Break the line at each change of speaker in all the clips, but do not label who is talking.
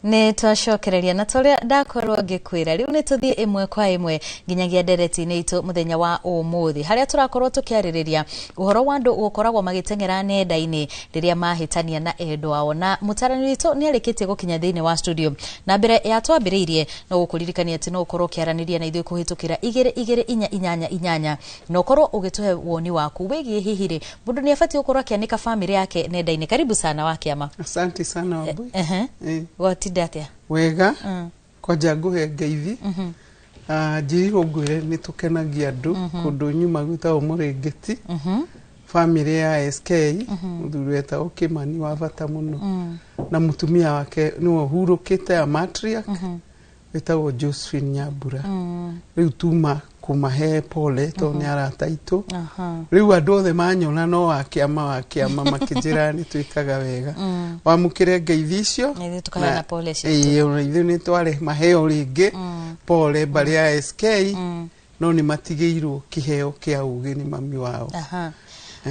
Nĩ twacokereria na torĩa ndakorwo ngĩkwĩra, rĩu nĩ tũthiĩ ĩmwe kwa ĩmwe nginyagia ndereti-inĩ itũ mũthenya wa ũmũthĩ, harĩa tũrakorwo tũkĩarĩrĩria ũhoro wa andũ gũkoragwo magĩteng'era nenda-inĩ rĩrĩa mahĩtania na endwa ao. Na mũtarani witũ nĩ arĩkĩtie gũkinya thĩinĩ wa studio, na mbere ya twambĩrĩirie no gũkũririkania atĩ no ũkorwo ũkĩaranĩria na ithuĩ kũhĩtũkĩra 22488 na ũkorwo ũgĩtũhe woni waku wĩgiĩ hihi rĩ mũndũ nĩ abatiĩ gũkorwo akĩanĩka bamĩrĩ yake nenda-inĩ. Karibu sana wa kĩama.
Asante sana, Wambui.
Gwatinda atĩa?
Wega. Kwanja nguhe ngeithi. Ah, njĩrirwo ngwĩre nĩ tũkenagia andũ kũndũ nyuma gwĩtagwo Mũrĩngĩti, bamĩrĩ ya SK, mũthuri wetagwo Kĩmani wa bata mũno na mũtumia wake nĩwe ũhurũkĩte ya matriarch wĩtagwo Josephine Nyambura. Rĩu tuma kũmahe pole tondũ nĩ arata aitũ. Rĩu andũ othe manyona no wakĩama wakĩama makĩnjĩra nĩ twĩkaga wega. Wamũkĩre ngeithi icio.
Na ithuĩ tũkaheana pole citũ.
Ĩĩ, ona ithuĩ nĩ twarĩ maheo rĩngĩ pole mbarĩ ya SK, no nĩ matigĩirwo kĩheo kĩa ũgĩ nĩ mami wao.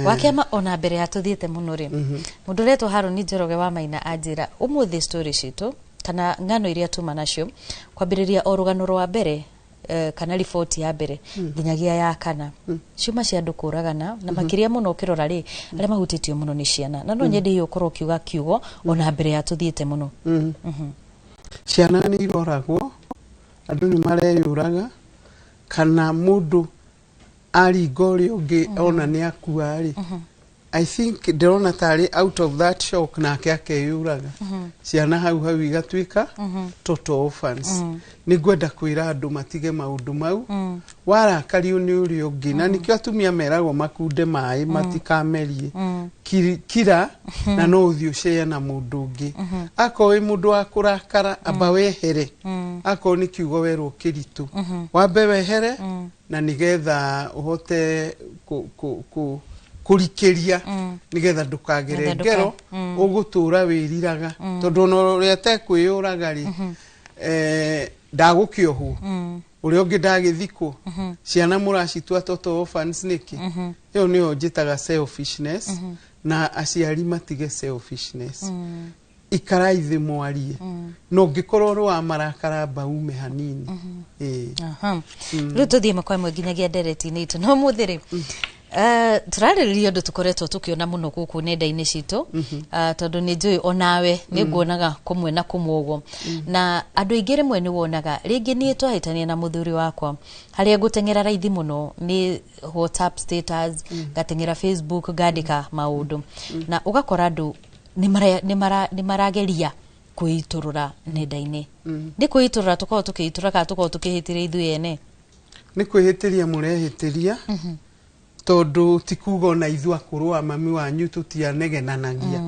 Wakĩama, ona mbere ya tũthiĩte mũno rĩ, mũndũ ũretwo Harũni Njoroge wa Maina anjĩra ũmũthĩ story citũ kana ng'ano iria tuma nacio kwambĩrĩria o rũgano rwa mbere kana riboti ya mbere nginyagia ya kana ciuma cia andũ kũragana, na makĩria mũno ũkĩrora rĩ, arĩa mahutĩtio mũno nĩ ciana, na no nyende hihi ũkorwo ũkiuga kiugo ona mbere ya tũthiĩte mũno.
Ciana nĩ iroragwo, andũ nĩ mareyũraga, kana mũndũ aringa ũrĩa ũngĩ ona nĩ akua rĩ, I think ndĩrona tarĩ out of that shock nake akeyũraga. Ciana hau hau igatuĩka total orphans. Nĩ ngwenda kwĩra andũ matige maũndũ mau. Warakario nĩ ũrĩa ũngĩ, na nĩkĩo atumia meragwo makunde maĩ matikamerie. Kira na no ũthiĩ ũcee na mũndũ ũngĩ. Akorwo wĩ mũndũ wa kũrakara, amba wehere. Akorwo nĩ kiugo werwo kĩritũ, wambe wehere na nĩgetha ũhote kũrikĩria nĩgetha ndũkagere
Nĩgetha
ngero ũgũtũra wĩriraga, tondũ ona ũrĩa atekwĩyũraga rĩ, ndagũkĩohwo, ũrĩa ũngĩ ndagĩthikwo. Ciana mũracitua total orphans nĩkĩ? Ĩyo nĩyo njĩtaga selfishness, na aciari matige selfishness. Ikarai thĩ mwarie, na ũngĩkorwo ũrĩ wa marakara, amba ume hanini. Ĩĩ.
Rĩu tũthiĩ ĩmwe kwa ĩmwe nginyagia ndereti-inĩ itũ, no mũthĩ rĩ, tũrarĩrĩria ũndũ tũkoretwo tũkĩona mũno gũkũ nenda-inĩ citũ, tondũ nĩ njũĩ onawe nĩ nguonaga kũmwe na kũmwe ũguo, na andũ aingĩ rĩmwe nĩ wonaga rĩngĩ niĩ twahĩtania na mũthuri wakwa, harĩa ngũteng'era raithi mũno nĩ WhatsApp status, ngateng'era Facebook ngandĩka maũndũ, na ũgakora andũ nĩ marageria kwĩitũrũra nenda-inĩ. Nĩ kwĩitũrũra tũkoragwo tũkĩitũrũra kana tũkoragwo tũkĩhĩtĩria ithuĩ ene?
Nĩ kwĩhĩtĩria mũrehĩtĩria, tondũ ti kuga ona ithuĩ akũrũ a mami wanyu tũtianegenanagia,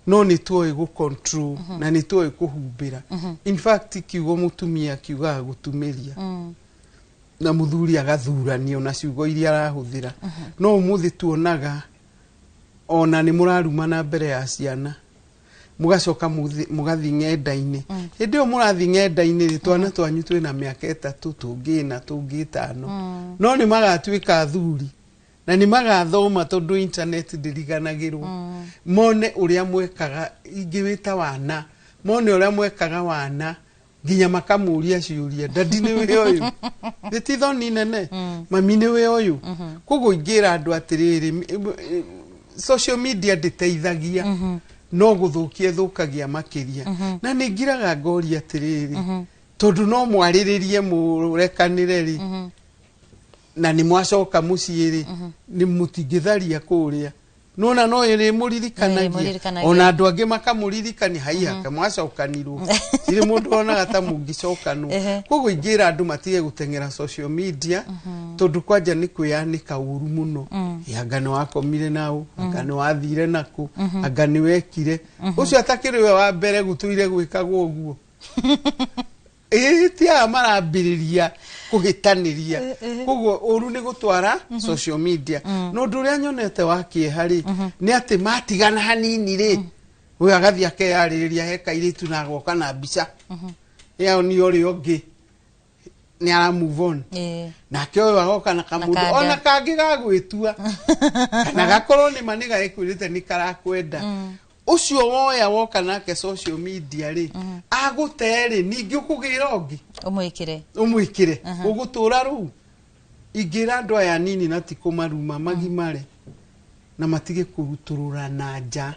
no nĩ tuoĩ gũ control na nĩ tuoĩ kũhumbĩra. In fact, kiugo mũtumia kiugaga gũtumĩria, na mũthuri agathuranio na ciugo iria arahũthĩra. No ũmũthĩ tuonaga ona nĩ mũrarumana mbere ya ciana, mũgacoka mũgathiĩ ng'enda-inĩ. Hĩndĩ ĩyo mũrathiĩ ng'enda-inĩ rĩ, twana twanyu twĩna mĩaka 3, tũngĩ 4, tũngĩ 5, no nĩ magatuĩka athuri na nĩ magathoma, tondũ internet ndĩriganagĩrwo. Mone ũrĩa mwekaga ingĩ wĩta wana, mone ũrĩa mwekaga wana, nginya makamũria ciũria, "Daddy, nĩwe ũyũ?" Nĩ ti thoni nene, "Mami, nĩwe ũyũ?" Koguo ingĩra andũ atĩrĩrĩ, social media ndĩteithagia, no gũthũkia ĩthũkagia makĩria. Na nĩ ngiraga ngoria atĩrĩrĩ, tondũ no mwarĩrĩrie mũrekanĩre rĩ, na nĩ mwacoka mũciĩ rĩ, nĩ mũtingĩtharia kũrĩa nona no ĩrĩ mũririkanagia.
Ĩrĩmũririkanagia.
Ona andũ angĩ makamũririkania haiya kamwacokanirwo tirĩ mũndũ onaga ta mũngĩcokanwo. Koguo ingĩra andũ matige gũteng'era social media, tondũ kwanja nĩ kwĩyanĩka ũru mũno. Ĩ, anga nĩ wakomire nao, anga nĩ wathire nakũ, anga nĩ wekire ũcio atakĩrĩ we wa mbere gũtũire gwĩkagwo ũguo. Ĩĩ, ti aya marambĩrĩria kũhĩtanĩria. Koguo ũru nĩ gũtwara social media. Na ũndũ ũrĩa nyonete wa kĩeha rĩ, nĩ atĩ matigana hanini rĩ, ũyũ agathiĩ akeyarĩrĩria he kairĩtu na agoka na mbica ĩyo nĩ ũrĩa ũngĩ nĩ ara move on. Nake ũyũ agoka na kamũndũ
kanda.
Ona kangĩ gagwĩtua kana gakorwo nĩ ma nĩ gaĩkwĩrĩte nĩ karakwenda. Ũcio woya woka nake social media rĩ, agũte rĩ, ningĩ ũkũgĩra ũngĩ
ũmwĩkĩre.
Ũmwĩkĩre ũgũtũra. Rĩu ingĩra andũ aya nini na ti kũmaruma, magimare na matige kũrutũrũra na nja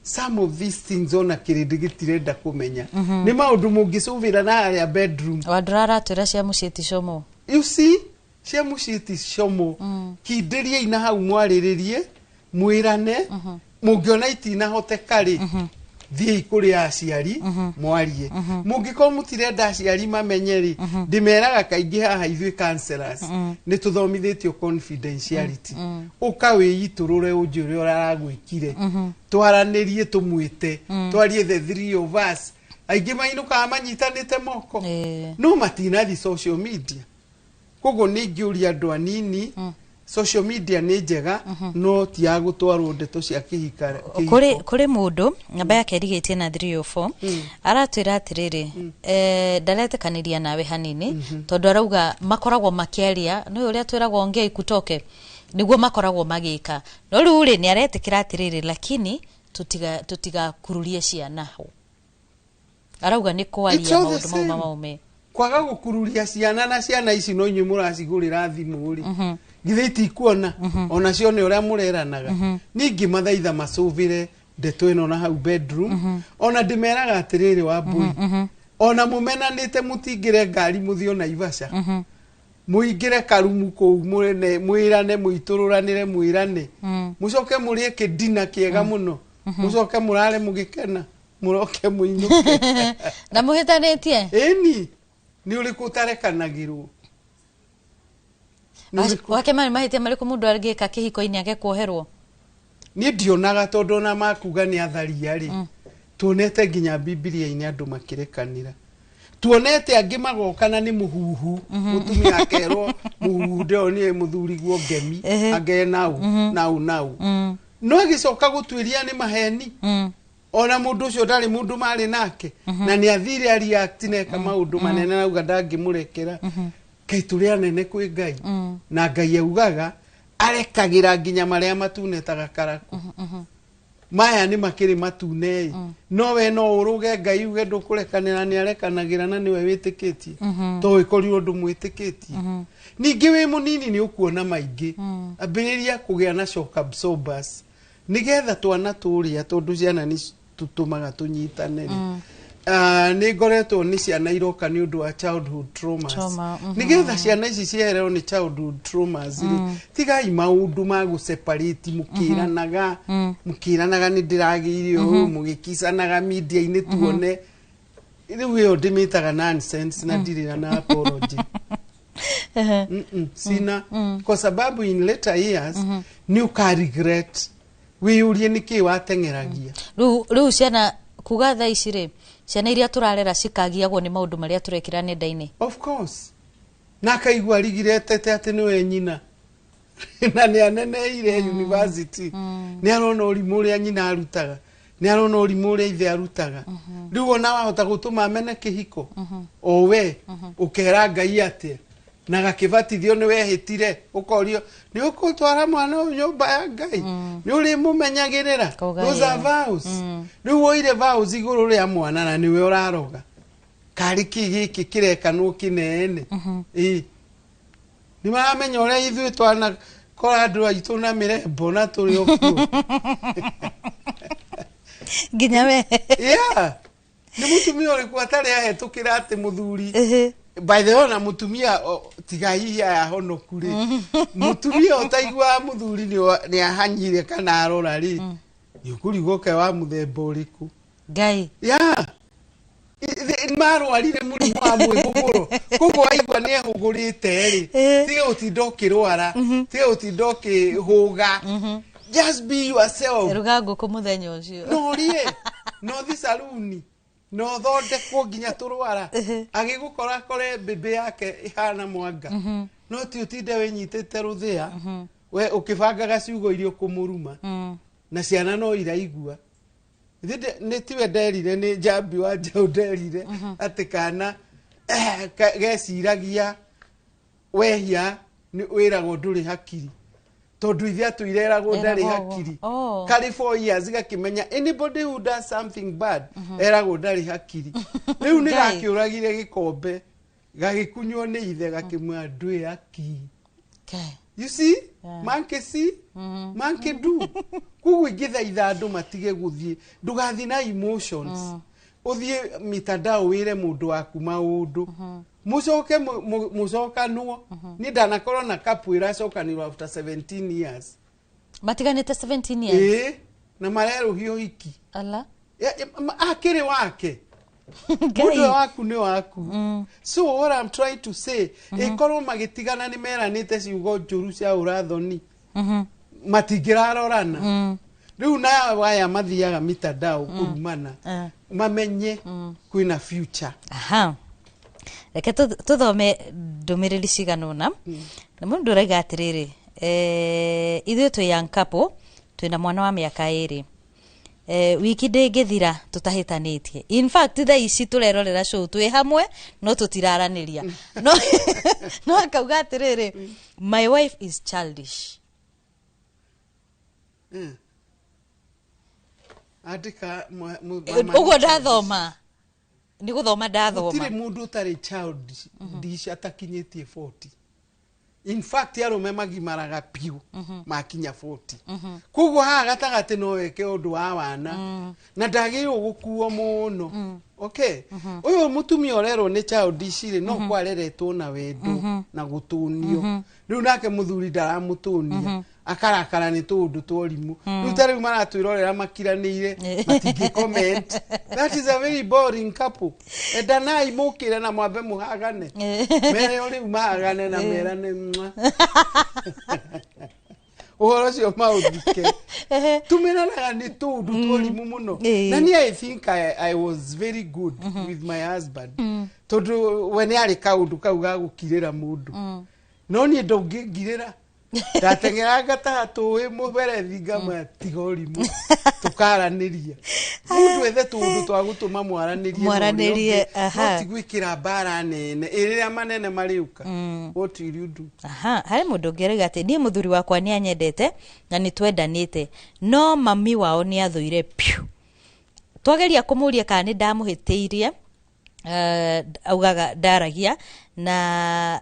some of these things, ona kĩrĩndĩ gĩtirenda kũmenya. Nĩ maũndũ mũngĩcũvĩra na harĩa bedroom.
Wandũra aratwĩra cia mũciĩ ti como.
You see, cia mũciĩ ti como. Kindĩriai na hau, mwarĩrĩrie, mwĩrane. Mũngĩona itinahoteka rĩ, thiĩi kũrĩ aciari mwarie. Mũngĩkorwo mũtirenda aciari mamenye rĩ, ndĩmeraga kaingĩ haha ithuĩ counselors nĩ tũthomithĩtio confidentiality. Ũka wĩitũrũre, ũnjĩre ũrĩa aragwĩkire, twaranĩrie, tũmwĩte, twarie the three of us. Aingĩ mainũkaga manyitanĩte moko, no matinathi social media. Koguo nĩ ingĩũria andũ anini, social media nĩ njega, no ti ya gũtwarwo ndeto cia kĩhika.
Kũrĩ mũndũ namba yake ĩrigĩtie na 304 aratwĩra atĩrĩrĩ, ndaretĩkanĩria nawe hanini, tondũ arauga makoragwo makĩaria nĩ ũrĩa twĩragwo ongea ikutoke, nĩguo makoragwo magĩka. No rĩu rĩ, nĩ aretĩkĩra atĩrĩrĩ, lakini tutigakururie ciana ho. Arauga nĩ kwaria maũndũ mau mamaume.
Kwaga gũkururia ciana, na ciana ici no inyuĩ mũracigũrĩra thimũ rĩ, githĩ itikuona ona cio nĩ ũrĩa mũreranaga? Ningĩ mathaitha macũvĩre ndeto ĩno na hau bedroom. Ona ndĩmeraga atĩrĩrĩ, Wambui, ona mũmenanĩte, mũtingĩre ngari mũthiĩ Naivasha, mũingĩre karumu kũu mũrene, mwĩrane, mũitũrũranĩre, mwĩrane, mũcoke mũrĩe kĩndina kĩega mũno, mũcoke mũrare mũgĩkena, mũroke mũinũke.
Na mũhĩtanĩtie.
Ĩni, nĩ ũrĩkũ ũtarekanagĩrwo? Nĩ ũrĩkũ?
Wake marĩ mahĩtia marĩkũ mũndũ angĩka kĩhiko-inĩ age kuoherwo?
Niĩ ndionaga, tondũ ona makuga nĩ atharia rĩ, tuonete nginya Bibilia-inĩ andũ makĩrekanĩra. Tuonete angĩ magoka na nĩ mũhuhu, mũtumia akerwo mũhuhu ndĩronire mũthuriguo ngemi ange nau nau nau, no agĩcoka gũtuĩria nĩ maheni, ona mũndũ ũcio ndarĩ mũndũ marĩ nake, na nĩ athire areact neka maũndũ manene, nauga ndangĩmũrekera. Kaĩ tũrĩ anene kwĩ Ngai? Na Ngai augaga arekagĩra nginya marĩa matune ta gakarakũ. Maya nĩ makĩrĩ matune ĩ, no we no ũrũge Ngai uge ndũkũrekanĩra? Nĩ arekanagĩra, na nĩwe wĩtĩkĩtie, to ĩkorirwo ndũmwĩtĩkĩtie. Ningĩ wĩ mũnini nĩ ũkuona maingĩ. Ambĩrĩria kũgĩa na shock absorbers nĩgetha twana tũrĩa, tondũ ciana nĩ tũtũmaga tũnyitane rĩ. Nĩ ngoretwo nĩ ciana iroka nĩ ũndũ wa childhood traumas.
Trauma,
Nĩgetha ciana ici ciehererwo nĩ childhood traumas rĩ, tigai maũndũ ma gũseparate, mũkĩranaga mũkĩranaga nĩ ndĩragĩire ũũ, mũgĩkicanaga media-inĩ tuone. Rĩu ĩyo ndĩmĩtaga nonsense na ndirĩ na apology. Sina, kwa sababu in later years nĩ ũka regret, wĩyũrie nĩkĩ wateng'eragia.
Rĩu ciana kuga thaa ici rĩ, ciana iria tũrarera cikagiagwo nĩ maũndũ marĩa tũrekĩra nenda-inĩ.
Of course, na akaigua arigiretete atĩ nĩwe nyina na nĩ aneneire university, nĩ arona ũrimũ ũrĩa nyina arutaga, nĩ arona ũrimũ ũrĩa ithe arutaga. Rĩu ona wahota gũtũma amene kĩhiko, o we ũkera Ngai atĩa na gakĩbatithio nĩ wehĩtire, ũkorio nĩ ũkũtwara mwana ũyũ nyũmba ya Ngai, nĩ ũrĩmũmenyagĩrĩra.
Kauga
Those are
ĩĩ.
vows. Rĩu woire vows igũrũ rĩa mwana na nĩwe ũraroga karĩ kĩ gĩkĩ kĩrekanwo kĩnene. Ĩ nĩ maramenya ũrĩa ithuĩ twanakora andũ aitũ na mĩrembo na tũrĩ o kuo.
Nginya we.
Yeah, nĩ mũtumia ũrĩkũ atarĩ ahetũkĩra atĩ mũthuri? By the way, ona mũtumia tiga hihi aya honoku rĩ, mũtumia ũtaiguaga mũthuri nĩ ahanyire kana arora rĩ, nĩ ũkũrigwo ke wa mũthemba ũrĩkũ.
Ngai.
Yeah, marwarire mũrimũ wa mwĩhũgũro, koguo waigua nĩ ehũgũrĩte rĩ, tiga gũtinda ũkĩrwara, tiga gũtinda ũkĩhũga, just be yourself.
Ruga ngũkũ mũthenya ũcio.
No ũrie, no thi saruni, no thondekwo nginya tũrwara, agĩgũkora akore mbĩmbĩ yake ĩhana mwanga. No ti ũtinde wĩnyitĩte rũthĩa, we ũkĩbangaga ciugo iria ũkũmũruma, na ciana no iraigua. Nĩ tiwe nderire, nĩ njambi wa njaũ nderire atĩ kana geciragia wehia nĩ wĩragwo ndũrĩ hakiri. Tondu ithe atũire eragwo ndarĩ
Eragwo ũguo.
hakiri.
Oh.
Karĩ 4 years gakĩmenya anybody who does something bad eragwo ndarĩ hakiri. Rĩu nĩ
Ngai.
gakĩũragire gĩkombe, gagĩkunywo nĩ ithe, gakĩmwĩra ndwĩ hakiri.
Ngai.
You see?
Yeah.
Monkey see, monkey do. Koguo ingĩthaitha andũ matige gũthiĩ, ndũgathiĩ na emotions, ũthiĩ mitandao wĩre mũndũ waku maũndũ, mũcoke mũcokanwo. Niĩ ndanakorwo na couple ĩracokanirwo after 17 years.
Matiganĩte 17 years?
Ĩĩ, na marerũhia ũhiki.
Ala.
Akĩrĩ wake.
Ngai.
Mũndũ ũyũ waku nĩ waku. So what I'm trying to say, ĩkorwo magĩtigana nĩ meranĩte ciugo njũru cia ũrathoni, matingĩrarorana rĩu. Na aya mathiaga mitandao kũrumana, mamenye kwĩna future.
Aha, reke tũthome ndũmĩrĩri cigana ũna. Na mũndũ ũraiga atĩrĩrĩ, ithuĩ twĩ young couple, twĩna mwana wa mĩaka 2. Wiki ndĩngĩthira tũtahĩtanĩtie. In fact, thaa ici tũrerorera show twĩ hamwe no tũtiraranĩria. No akauga atĩrĩrĩ, my wife is childish.
Andĩka
Ũguo ndathoma nĩ gũthoma ndathoma.
Gũtirĩ mũndũ ũtarĩ childish atakinyĩtie 40. In fact, arũme magimaraga piũ makinya 40. Koguo haha gatagatĩ no weke ũndũ wa wana na ndagĩrĩirwo gũkuo mũno. Okay, ũyũ mũtumia ũrerwo nĩ childish rĩ, no kwareretwo na wendo na gũtũnio. Rĩu nake mũthuri ndaramũtũnia, akarakara nĩ tũũndũ twa ũrimũ. Rĩu ta rĩu maratwĩrorera makiranĩire, matingĩ comment. That is a very boring couple. Endanai, mũkĩre na mwambe mũhagane, mere o rĩu mahagane na merane mwa. Ũhoro ũcio maũthike tũmenanaga nĩ tũũndũ twa ũrimũ mũno. Na niĩ I think I was very good with my husband, tondũ we nĩ arĩ kaũndũ kau ga gũkirĩra mũndũ, no niĩ ndũngĩngirĩra. Ndateng'era ngataha tũĩ mũberethi, ngamwĩra tiga ũrimũ, tũkaranĩria. Mũndũ ethe tũũndũ twa gũtũma mwaranĩrie na ũrĩa
Mwaranĩrie,
ũngĩ,
aha.
no ti gwĩkĩra mbara nene ĩrĩa manene marĩũka. What will you do?
Aha, harĩ mũndũ ũngĩ arauga atĩ niĩ mũthuri wakwa nĩ anyendete na nĩ twendanĩte, no mami wao nĩ athũire piũ. Twageria kũmũria kana nĩ ndamũhĩtĩirie, augaga ndaragia, na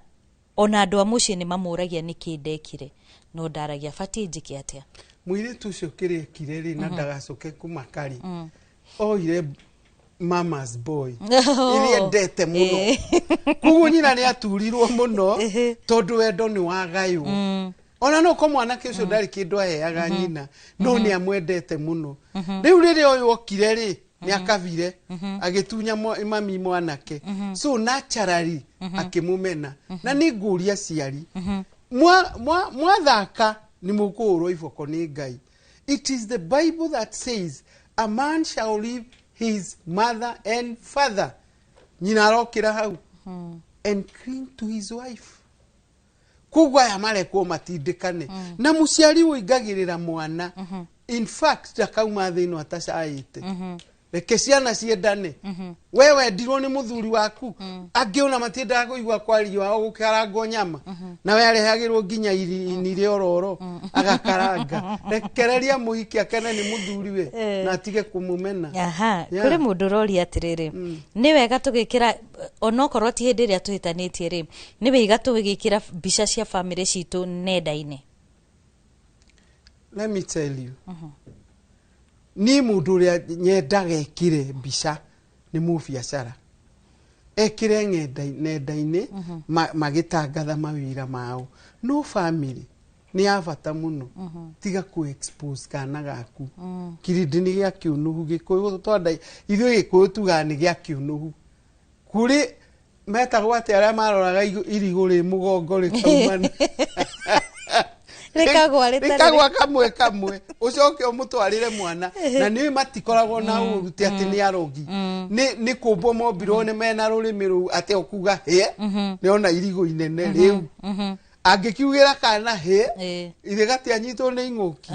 ona andũ a mũciĩ nĩ mamũragia nĩkĩ ndekire, no ndaragia. Batiĩ njĩke atĩa?
Mũirĩtu ũcio kĩrĩa ekire rĩ, na ndagacoke kũmaka rĩ, oire mama's boy ĩrĩa endete mũno. Koguo nyina nĩ aturirwo mũno, tondũ wendo nĩ wagaywo. Ona no ko mwanake ũcio ndarĩ kĩndũ aheaga nyina, no nĩ amwendete mũno. Rĩu rĩrĩa ũyũ okire rĩ, nĩ akabire agĩtunya mami mwanake, so naturally akĩmũmena. Na nĩ ngũria aciari, mwathaka nĩ mũkũhũrwo iboko nĩ Ngai. It is the Bible that says a man shall leave his mother and father, nyina arokĩra hau, and cling to his wife. Koguo aya marekwo matindĩkane na mũciari ũingagĩrĩra mwana, in fact ndakauma thĩ ĩno atacaĩte. Reke ciana ciendane. We wendirwo nĩ mũthuri waku, angĩ ona matiendaga kũigua kwario wao gũkarangwo nyama, na we arehagĩrwo nginya ini rĩororo agakaranga. Rekereria mũhiki akene nĩ mũthuri we na atige kũmũmena.
Aha.
Yeah.
Kũrĩ mũndũ ũroria atĩrĩrĩ, nĩ wega tũgĩkĩra, onokorwo ti hĩndĩ ĩrĩa tũhĩtanĩtie rĩ, nĩ wega tũgĩkĩra mbica cia bamĩrĩ citũ nenda-inĩ?
Let me tell you, niĩ mũndũ ũrĩa nyendaga ekĩre mbica nĩ mũbiacara, ekĩre nenda-inĩ magĩtangatha mawĩra mao. No family nĩ ya bata mũno. Tiga ku expose kana gaku. Kirindi nĩ gĩa kĩũnũhu. Gĩkũyũ twanda ithuĩ Gĩkũyũ tugaga nĩ gĩa kĩũnũhu. Kũrĩ metagwo atĩ arĩa maroraga irigũ rĩ mũgongo rĩkaumana.
Rĩkagwa rĩtarĩ-
Rĩkagwa kamwe kamwe, ũcoke ũmũtwarĩre mwana. Na nĩ matikoragwo na ũru, ti atĩ nĩ arogi, nĩ kũmbwo mombirwo nĩ mena rũrĩmĩ rũu atĩ okuga hĩ nĩona irigũ inene rĩu. Angĩkiugĩra kana hĩ, ithe gatianyitwo nĩ ing'ũki.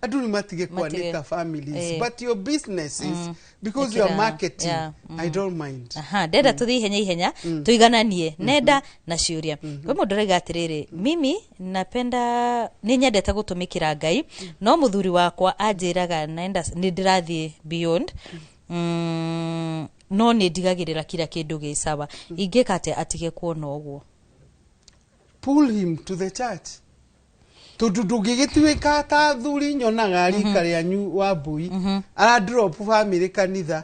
Andũ nĩ matige
Matige.
kwanĩka families, but your businesses, because you are
Ĩkĩra,
marketing, I don't mind.
Aha, ndenda tũthiĩ ihenya ihenya tũigananie nenda na ciũria. Kwĩ mũndũ ũrauga atĩrĩrĩ, mimi napenda, nĩ nyendete gũtũmĩkĩra Ngai, no mũthuri wakwa anjĩraga naenda nĩ ndĩrathiĩ beyond, no nĩ ndigagĩrĩra kila kĩndũ gĩ sawa. Ingĩka atĩa atige kuona ũguo?
Pull him to the church, tondũ ndũngĩgĩtuĩka ta athuri nyonaga rika rĩanyu wa mbui ara drop family kanitha,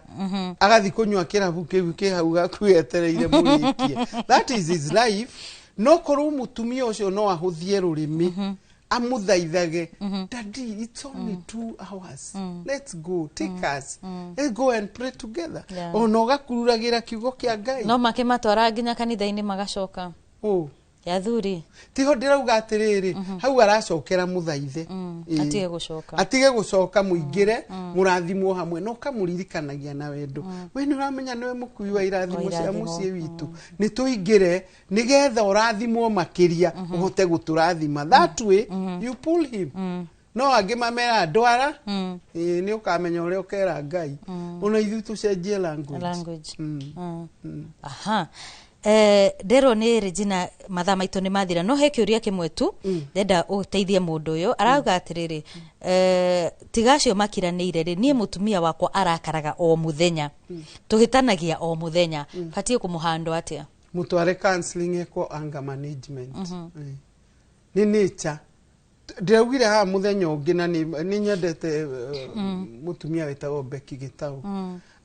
agathi kũnyua kĩrabu kĩu kĩ hau gakuhĩ etereire mũrĩkie. That is his life. No korwo mũtumia ũcio no ahũthie rũrĩmĩ, amũthaithage, "Daddy, it's only 2 hours, let's go, take us, let's go and pray together." Ona ũgakururagĩra kiugo kĩa Ngai.
No makĩmatwara nginya kanitha-inĩ magacoka
Oh.
ya thuri.
Tiho ndĩrauga atĩrĩrĩ, hau aracokera mũthaithe.
Atige gũcoka.
Atige gũcoka, mũingĩre mũrathimwo hamwe, na ũkamũririkanagia na wendo, we nĩ ũramenya nĩwe mũkui wa irathimo
Wa
cia
irathimo.
mũciĩ witũ, nĩ tũingĩre nĩgetha ũrathimwo makĩria, ũhote gũtũrathima. That way you pull him. No angĩ mamera ndwara, ĩĩ, nĩ ũkamenya ũrĩa ũkera Ngai. Ona ithuĩ tũcenjie language.
Language. Aha. Nderwo nĩ Regina mathaa maitũ nĩ mathira, no he kĩũria kĩmwe tu ndenda ũteithie mũndũ ũyũ. Arauga atĩrĩrĩ, tiga acio makiranĩire rĩ, niĩ mũtumia wakwa arakaraga o mũthenya, tũhĩtanagia o mũthenya, batiĩ kũmũhandwo atĩa?
Mũtware counseling, ekwo anger management. Nĩ nature. Ndĩraugire haha mũthenya ũngĩ, na nĩ nyendete mũtumia wĩtagwo Becky Gĩtaũ,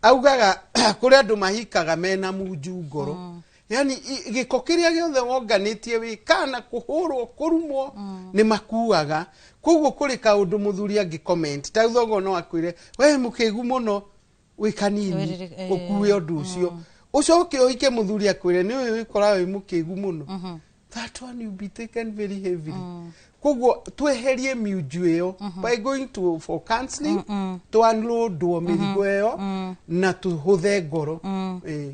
augaga kũrĩ andũ mahikaga mena munju ngoro, yani gĩko kĩrĩa gĩothe wonganĩtie wĩ kana kũhũrwo, kũrumwo, nĩ makuaga. Koguo kũrĩ kaũndũ mũthuri angĩ comment ta thogo, no akwĩre we mũkĩgu mũno wĩ kanini, ũkue ũndũ ũcio, ũcoke ũhike mũthuri akwĩre nĩ ũyũ wĩkora wĩ mũkĩgu mũno. That one will be taken very heavily. Koguo tweherie miunju ĩyo by going to for counseling, to unloadwo mĩrigo ĩyo na tũhũthe ngoro.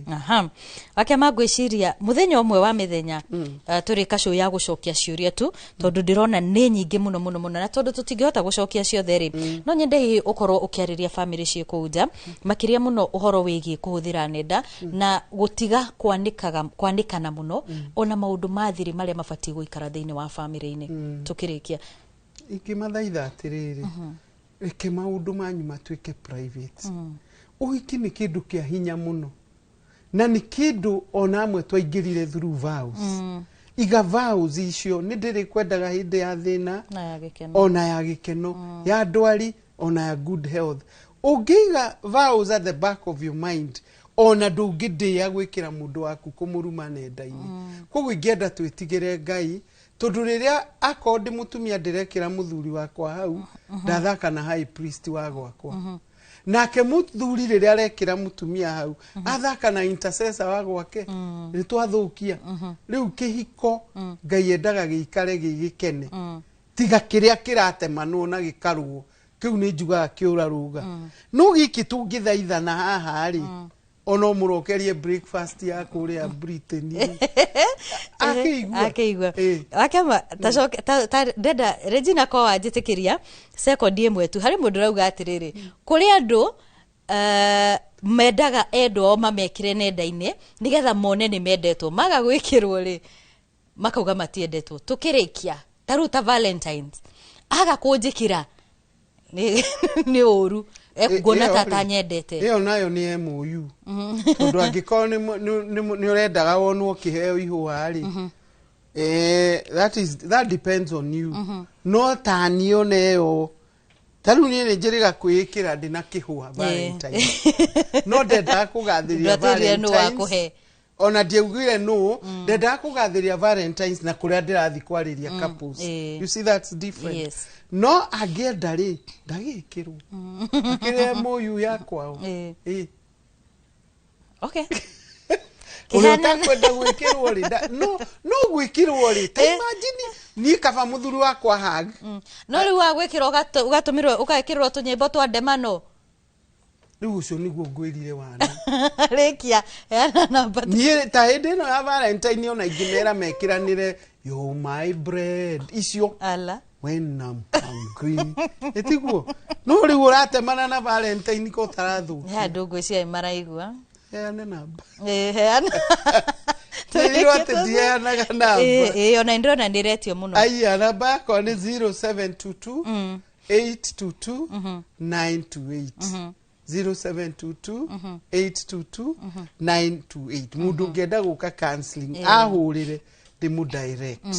Aha, wakĩama ngwĩciria mũthenya ũmwe wa mĩthenya, tũrĩ kacũ ya gũcokia ciũria tu, tondũ ndĩrona nĩ nyingĩ mũno mũno mũno, na tondũ tũtingĩhota gũcokia ciothe rĩ, no nyende hihi ũkorwo ũkĩarĩria bamĩrĩ ciĩ kũu nja, makĩria mũno ũhoro wĩgiĩ kũhũthĩra nenda na gũtiga kwanĩkaga kwanĩkana mũno, ona maũndũ ma thiri marĩa mabatiĩ gũikara thĩinĩ wa bamĩrĩ-inĩ, tũkĩrĩkia.
Ingĩmathaitha atĩrĩrĩ, reke maũndũ manyu matuĩke private. Ũhiki nĩ kĩndũ kĩa hinya mũno, na nĩ kĩndũ ona amwe twaingĩrire through vows. Iga vows icio, nĩ ndĩrĩkwendaga hĩndĩ ya thĩna
na ya gĩkeno,
ona ya gĩkeno, ya ndwari, ona ya good health. Ũngĩiga vows at the back of your mind, ona ndũngĩndĩĩa gwĩkĩra mũndũ waku kũmũruma nenda-inĩ. Koguo ingĩenda twĩtigĩre Ngai, tondũ rĩrĩa akorwo ndĩ mũtumia ndĩrekĩra mũthuri wakwa hau, ndathaka na high priest wa gwakwa, nake mũthuri rĩrĩa arekĩra mũtumia hau, athaka na intercessor wa gwake, nĩ twathũkia rĩu kĩhiko. Ngai endaga gĩikare gĩ gĩkene, tiga kĩrĩa kĩratemanwo na gĩkarũo kĩu nĩ njugaga kĩũrarũga. No gĩkĩ tũngĩthaithana haha rĩ, ona ũmũrokerie breakfast ya kũrĩa Britain akĩigua.
Akĩigua.
Ĩ.
Wakĩama tacoke ndenda Regina ko wanjĩtĩkĩria sekondi ĩmwe tu. Harĩ mũndũ ũrauga atĩrĩrĩ, kũrĩ andũ mendaga endwa ao mamekĩre nenda-inĩ nĩgetha mone nĩ mendetwo, maga gwĩkĩrwo rĩ, makauga matiendetwo. Tũkĩrĩkia, ta rĩu ta Valentines, aga kũnjĩkĩra nĩ ũru, nguona
Ĩyo
ta
rĩ,
atanyendete.
Ĩyo nayo nĩ MOU, tondũ angĩkorwo nĩ ũrendaga wonwo ũkĩheo ihũa rĩ, that depends on you. No tani ona ĩyo, ta rĩu niĩ nĩ njĩrĩga kwĩĩkĩra ndĩ na kĩhũa Valentine, no ndendaga kũgathĩria
Ndwatwĩrire nũ
Valentines.
wakũhe.
Ona ndiaugire no ndendaga kũgathĩria Valentines na kũrĩa ndĩrathiĩ kwarĩria couples. You see, that's different. No angĩenda rĩ, ndagĩkĩrwo akĩrĩa MOU ya kwao. Ũrĩa ũtakwenda gwĩkĩrwo rĩ, no gwĩkĩrwo rĩ, ta imagine niĩ kaba mũthuri wakwa hug.
No rĩu wagwĩkĩrwo ũgatũmĩrwo ũgekĩrwo tũnyĩmbo twa ndemano.
Rĩu ũcio nĩguo ngwĩrire wana.
Rĩkia, heana namba.
Niĩ ta hĩndĩ ĩno ya Valentine ona ingĩmera mekĩranĩre yo my bread icio
Ala.
when I'm hungry, ĩtiguo? No rĩu ũratemana na Valentine ko ũtarathũkia.
He andũ ngwĩciria maraigua.
Heane namba.
Ĩ, heana.
Nĩirwo atĩ ndiheanaga namba.
Ĩ, ona ndĩrona nĩretio mũno.
Aya, namba yakwa nĩ 0722 822 928, 0722 822 928. Mũndũ ũngĩenda gũka counseling ahũrĩre ndĩmũ direct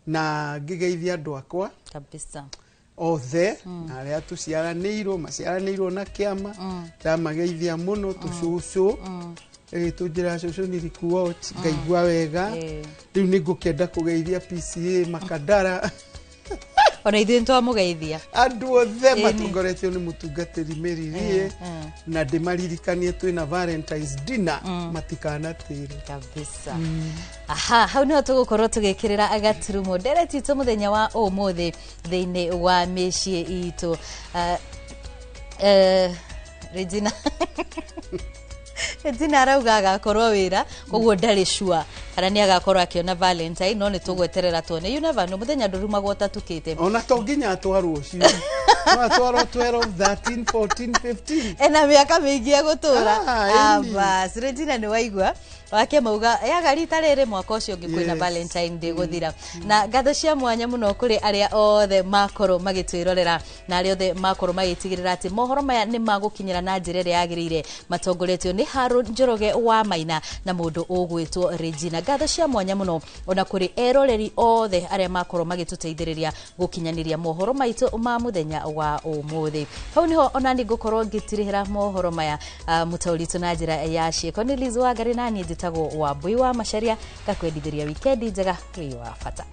na ngĩgeithia andũ akwa
Kabisa.
othe na arĩa tũciaranĩirwo, maciaranĩirwo na kĩama, ndamageithia mũno. Tũcũcũ tũnjĩra cũcũ nilikuwatch ngaigua wega. Rĩu nĩ ngũkĩenda kũgeithia PCA Makandara.
Ona ithuĩ nĩtwamũgeithia.
Andũ othe
Ĩni.
matongoretio nĩ mũtungatĩri Mary na ndĩmaririkanie twĩna Valentine's dinner, matikanatĩre.
Kabisa. Aha, hau niho tũgũkorwo tũgĩkĩrĩra gaturumo ndereti itũ mũthenya wa ũmũthĩ thĩinĩ wa mĩciĩ itũ. Regina arauga agakorwo wĩra, koguo ndarĩ sure kana nĩ agakorwo akĩona Valentine, no nĩ tũgweterera tuone. You never know, mũthenya ndũrumagwo ũtatukĩte.
Ona to nginya atwarwo ũcio, no atwarwo 12, 13, 14, 15.
Ena mĩaka mĩingĩ ya gũtũra.
Ah, ĩni.
Bas Regina nĩ waigua wake mauga yaga rita rĩrĩ, mwaka ũcio ũngĩ kwĩna Valentine Day gũthira. Na ngatho cia mwanya mũno kũrĩ arĩa othe makorwo magĩtwĩrorera na arĩa othe makorwo magĩtigĩrĩra atĩ mohoro maya nĩ magũkinyĩra na njĩra ĩrĩa yagĩrĩire, matongoretio nĩ Harold Njoroge wa Maina na mũndũ ũgwĩtwo Regina. Ngatho cia mwanya mũno ona kũrĩ eroreri othe arĩa makorwo magĩtũteithĩrĩria gũkinyanĩria mohoro maitũ ma mũthenya wa ũmũthĩ. Hau niho ona nĩ ngũkorwo ngĩtirihĩra mohoro maya. Mũtaũri witũ na njĩra ya ciĩko nĩ Liz Wangari, na niĩ njĩtagwo Wambui wa Macharia, ngakwendithĩria wikendi njega. Wĩ wa bata.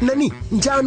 Nani njano.